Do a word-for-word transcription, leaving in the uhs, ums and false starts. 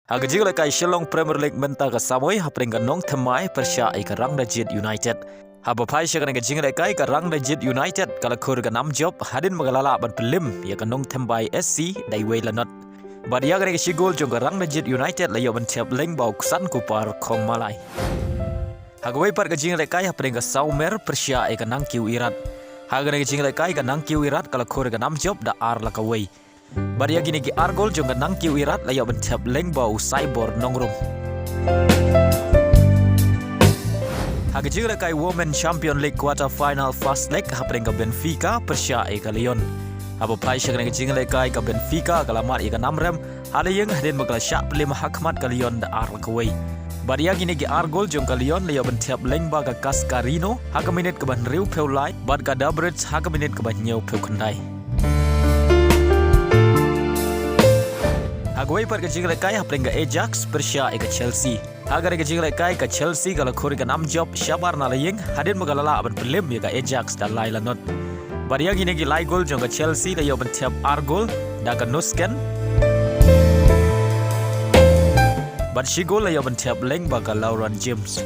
Ha ka jinglehkai Shillong Premier League mynta ka samoi hapdeng ka Nongthymmai pyrshah ïa ka Rangnajit United. Haba phai sha kane ka jinglehkai ka Rangnajit United ka la khur ka nam jop hadien ba ka la lah ban pynlem ïa ka Nongthymmai S C da iwei la not. Bad ïa kane ka shi gol jong ka Rangnajit United la ïoh ban thep lyngba u Ksankupar Khongmalai. Ha kawei pat ka jinglehkai hapdeng ka Sawmer pyrshah ïa ka Nangkiew Irat. Ha kane ka jinglehkai ka Nangkiew Irat ka la khur ka nam jop da ar la kawei. Bad ïa kine ki ar gol jong ka Nangkiew Irat la ïoh ban thep lyngba u Saibor Nongrum. Ha ka jinglehkai Women Champion League quarter final first leg hapdeng ka Benfica pyrshah ïa ka Lyon. Haba phai sha kane ka jinglehkai ka Benfica ka la mad ïa ka nam rem ha la ïing hadien ba ka la shah pynlem ha khmat ka Lyon da ar la kawei. Bad ïa kine ki ar gol jong ka Lyon la ïoh ban thep lyngba ka Cascarino ha ka minit kaba hynriewphew lai bad ka Dubravka ha ka minit kaba hynñiewphew khyndai. Ha kawei pat ka jinglehkai hapdeng ka Ajax pyrshah ïa ka Chelsea. Ha kane ka jinglehkai ka Chelsea ka la khur ka nam jop shabar na la ïing hadien ba ka la lah ban pynlem ïa ka Ajax da lai la not. Bad ïa kine ki lai gol jong ka Chelsea la ïoh ban thep ar gol da ka Nusken. Bad shi gol la ïoh ban thep lyngba ka Lauren James.